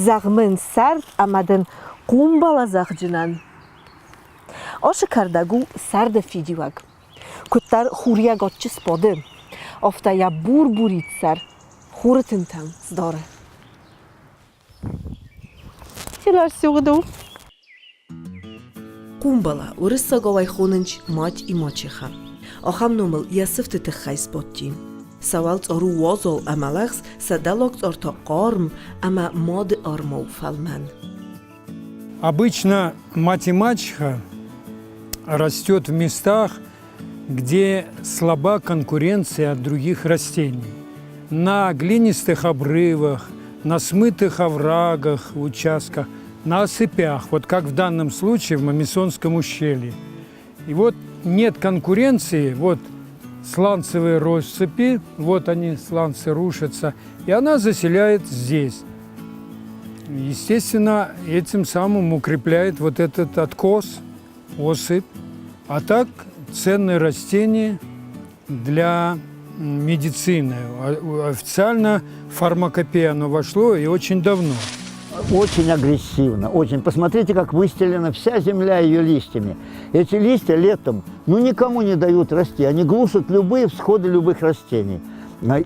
Зӕгъ мын сӕрд ӕмӕ дын хъумбала зӕгъджынӕн. Осы кӕрдӕг у сӕрды фидиуӕг. Куыддӕр хур йӕ гоччы сбады, афтӕ йӕ бур-бурид сӕр хуры тынтӕм сдары. Рӕсугъд у. Хъумбала уырыссагау ӕй хонынц мать и мачеха. Ахӕм номыл йӕ сыфты тыххӕй сбадти. Сӕ уӕлцъар у уазал ӕмӕ лӕгъз, сӕ дӕллаг цъар та хъарм ӕмӕ мады армау фӕлмӕн. Обычно мать и мачеха растет в местах, где слаба конкуренция от других растений. На глинистых обрывах, на смытых оврагах, участках, на осыпях, вот как в данном случае в Мамисонском ущелье. И вот нет конкуренции, вот сланцевые россыпи, вот они, сланцы рушатся, и она заселяет здесь. Естественно, этим самым укрепляет вот этот откос, осыпь. А так ценное растение для медицины. Официально в фармакопею оно вошло и очень давно. Очень агрессивно, очень. Посмотрите, как выстелена вся земля ее листьями. Эти листья летом, ну, никому не дают расти. Они глушат любые всходы любых растений.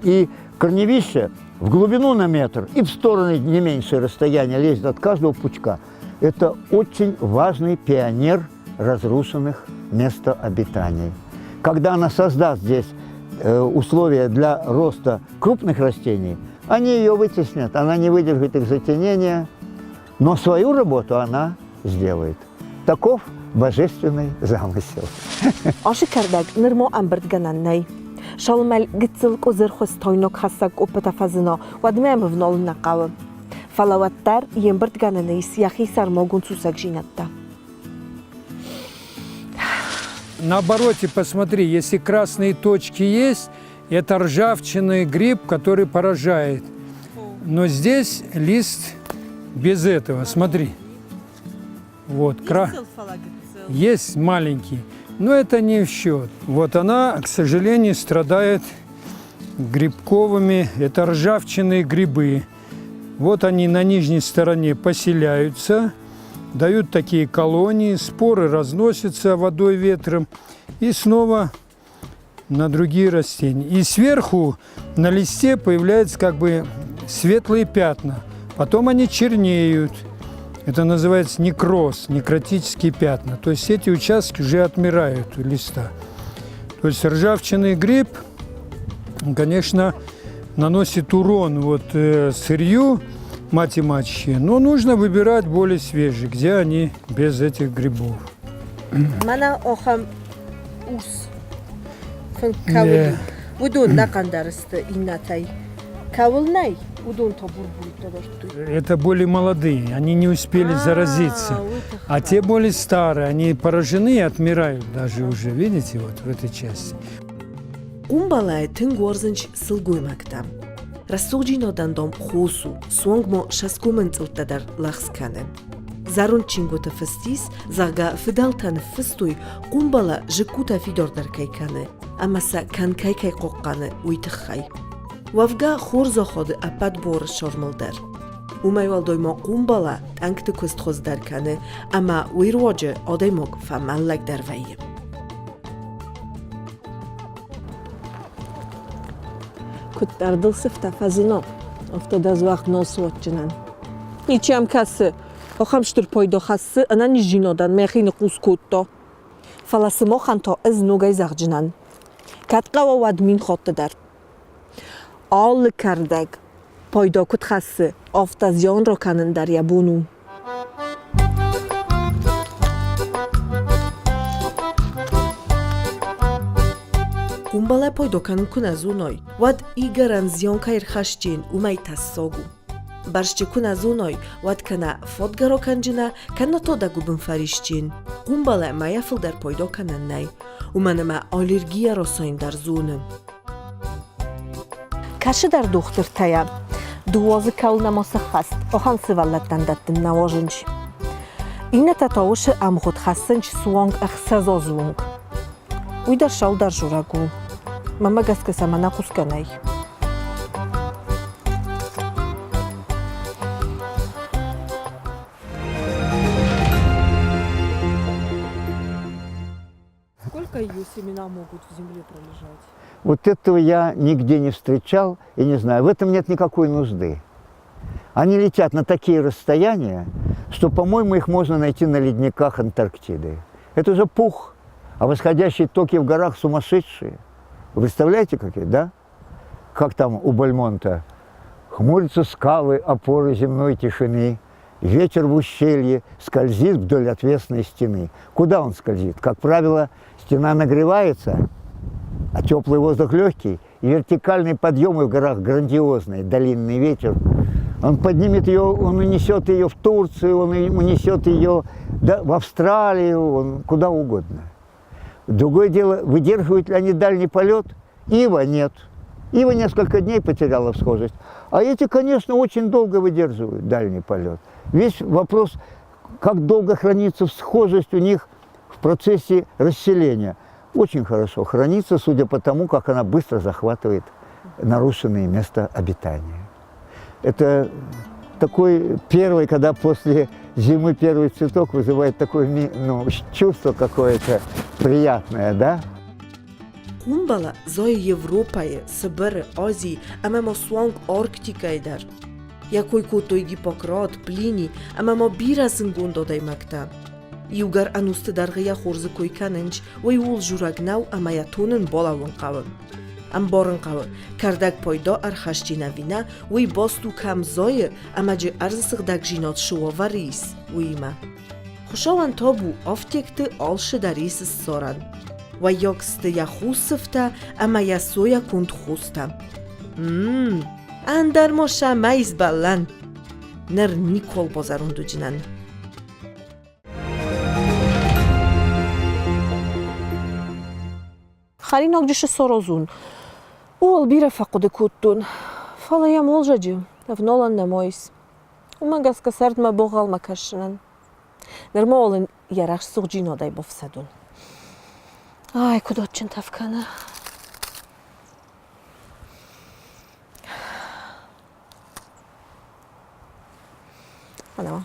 И корневище в глубину на метр и в стороны не меньшее расстояние лезет от каждого пучка. Это очень важный пионер разрушенных местообитаний. Когда она создаст здесь условия для роста крупных растений, они ее вытеснят, она не выдержит их затенения, но свою работу она сделает. Таков божественный замысел. Ашы кӕрдӕг нырма ӕмбырдгӕнӕн нӕй. Цалынмӕ гыццыл къуызырхуыз тойног хӕссӕг къоппытӕ фӕзына, уӕдмӕ йӕм ӕвналын нӕ хъӕуы. Фӕлӕ уӕддӕр йе мбырдгӕнӕны ис йӕхи сӕрмагонд сусӕгдзинӕдтӕ. На обороте посмотри, если красные точки есть, это ржавчинный гриб, который поражает. Но здесь лист без этого, смотри. Вот, есть маленький, но это не в счет. Вот она, к сожалению, страдает грибковыми, это ржавчинные грибы. Вот они на нижней стороне поселяются, дают такие колонии, споры разносятся водой, ветром и снова на другие растения. И сверху на листе появляются как бы светлые пятна. Потом они чернеют. Это называется некроз, некротические пятна. То есть эти участки уже отмирают у листа. То есть ржавчинный гриб, конечно, наносит урон вот, сырью мать и мачехи, но нужно выбирать более свежие, где они без этих грибов. Мӕнӕ ахӕм урс фынг кӕуыл у, уыдон нӕ хъӕндӕр сты иннӕтӕй. Кӕуыл нӕй, уыдон та бур-буридтӕ дардтой. Это более молодые, они не успели заразиться. А те более старые, они поражены и отмирают даже уже, видите, вот в этой части. Къумбалайы тынг уарзынц сылгоймӕгтӕ. Рӕсугъдзинадӕн дам хос у, суанг ма сӕсгомы ӕнцъылдтӕ дӕр лӕгъз кӕны. Зӕронд чингуыты фыст ис, зӕгъгӕ, фыдӕлтӕ ныффыстой, къумбала зыккутӕ фидардӕр кӕй кӕны ӕмӕ сӕ кӕнкӕй кӕй хъахъхъӕны, уый тыххӕй. Уӕвгӕ, хорз аходы ӕппӕт буары сӕрмыл дӕр. Уымӕй уӕлдай ма къумбала тъӕнгты куыст хуыздӕр кӕны ӕмӕ уый руаджы адӕймаг фӕмӕллӕгдӕр вӕййы. Куыддӕр дыл сыфтӕ фӕзына, афтӕ дӕ дзуагъд нал суадджынӕн. Ничи ӕм кӕсы, ахӕм стыр пайда хӕссы ӕнӕниздзинадӕн мӕхи ныхъхъус кодта. Фӕлӕ сымахӕн та ӕз ногӕй зӕгъджынӕн. Кӕд хъӕуа, уӕд 1000 хатты дӕр. Алы кӕрдӕг пайда куыд хӕссы, афтӕ зиан ракӕнын дӕр йӕ бон у. Къумбалӕ пайда кӕнын куы нӕ зоной, уӕд игӕрӕн зиан кӕй ӕрхӕсджын, уымӕй тӕссаг у. Бӕрсджы куы нӕ зоной, уӕд кӕнӕ фотгӕ ракӕнджынӕ, кӕнӕ та дӕ гуыбын фӕрисджын. Къумбалӕ мӕйӕ фылдӕр пайда кӕнӕн нӕй, уымӕн ӕмӕ аллергийӕ расайын дӕр зоны. Кӕцыдӕр дохтыртӕ дыууӕ дзы кӕуыл нӕма сӕххӕст, ахӕм сывӕллӕттӕн дӕттын нӕ уарзынц. Иннӕтӕ та уыцы ӕмгъуыд хӕссынц суанг ӕхсӕз азы онг. Уый дӕр саудӕр дзурӕг у. Мӕнмӕ гӕсгӕ сӕм ӕнӕхъусгӕ нӕй. Сколько ее семена могут в земле пролежать? Вот этого я нигде не встречал и не знаю. В этом нет никакой нужды. Они летят на такие расстояния, что, по-моему, их можно найти на ледниках Антарктиды. Это же пух, а восходящие токи в горах сумасшедшие. Вы представляете, какие, да? Как там у Бальмонта? Хмурятся скалы опоры земной тишины, ветер в ущелье скользит вдоль отвесной стены. Куда он скользит? Как правило, стена нагревается, а теплый воздух легкий, и вертикальные подъемы в горах грандиозные, долинный ветер. Он поднимет ее, он унесет ее в Турцию, он унесет ее да, в Австралию, он куда угодно. Другое дело, выдерживают ли они дальний полет? Ива нет. Ива несколько дней потеряла всхожесть. А эти, конечно, очень долго выдерживают дальний полет. Весь вопрос, как долго хранится всхожесть у них в процессе расселения. Очень хорошо хранится, судя по тому, как она быстро захватывает нарушенные места обитания. Это такой первый, когда после зимы первый цветок вызывает такое ну, чувство какое-то приятное, да? Къумбала зайы Европӕйы, Сыбыры, Азийы ӕмӕ ма суанг Арктикӕйы дӕр. Йӕ кой кодтой Гиппократ, Плиний ӕмӕ ма бирӕ зындгонд адӕймӕгтӕ. Иугӕр ӕнусты дӕргъы йӕ хорзы кой кӕнынц, уый ууыл дзурӕг нӕу ӕмӕ йӕ тонын балӕууын хъӕуы. Ӕмбарын хъӕуы, кӕрдӕг пайда ӕрхӕсджын ӕви нӕ, уый баст у кӕм зайы ӕмӕ джы ӕрдзы сыгъдӕгдзинад цы уавӕры ис, уыимӕ. Хуыцауӕн табу, афтекты алцы дӕр ис ссарӕн. Уӕййаг сты йӕ хус сыфтӕ ӕмӕ йӕ сойӕ конд хостӕ. Ммм, ӕндӕр ма сӕ ма ис бӕллӕн. Ныр никуал базӕронд уыдзынӕн. Хӕринагджы саразон, ууыл бирӕ фӕхъуыды кодтон, фӕлӕ йӕм уалдзӕджы ӕвналӕн нӕма ис. Уымӕ гӕсгӕ сӕрдмӕ богъалмӕ кӕсынӕн. Нырма уал ын йӕ рӕсугъддзинадӕй бафсӕдон. Ай, куыд адджын тӕф кӕны. Мӕнӕ.